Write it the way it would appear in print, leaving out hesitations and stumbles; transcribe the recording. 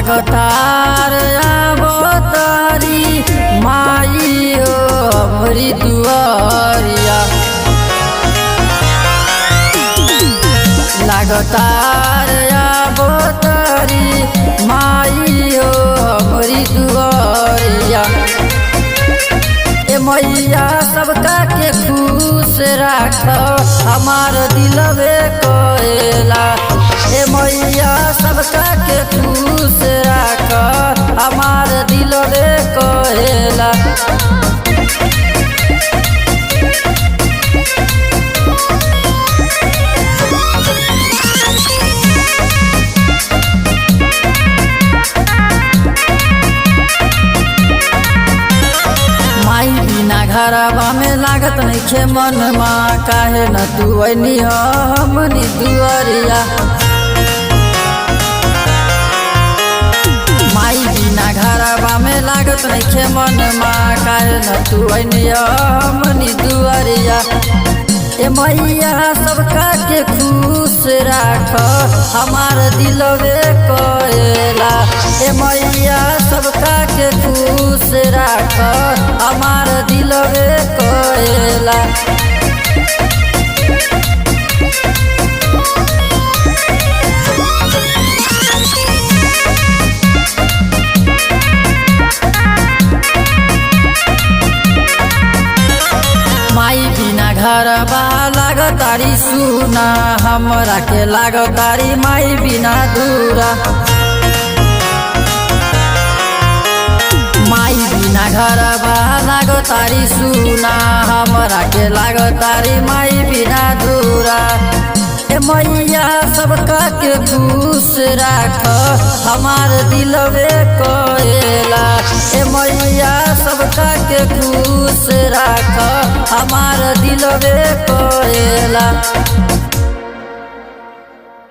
लागतार आवतारी माई हो हमरी दुआरिया। लागतार आवतारी माई हो हमरी दुआरिया। ए मैया सबका के खुश राख हमार दिलवे कोएला। ए मैया सबका के खुश राख हमार दिलवे कोएला। माई बिना घरवा में लागत नइखे मनमा, काहे न तू अइनी हमनी दुआरिया। माई बिना घरवा में लागत नइखे मनमा, काहे न तू अइनी हमनी दुआरिया। ए मैया सबका के खुश राख हमार दिलवे कोएला। ए मैया सबका के खुश राख हमार दिलवे कोएला। माई बिना घरबा लागतारी सुना, हमरा के लागतारी माई बिना दूरा। माई बिना घरबा लागतारी सुना, हमरा के लागतारी माई बिना दूरा। ए मैया सबका के खुश राख हमार दिलवे कोएला। ए मैया सबका के खुश राख हमार दिलवे कोएला।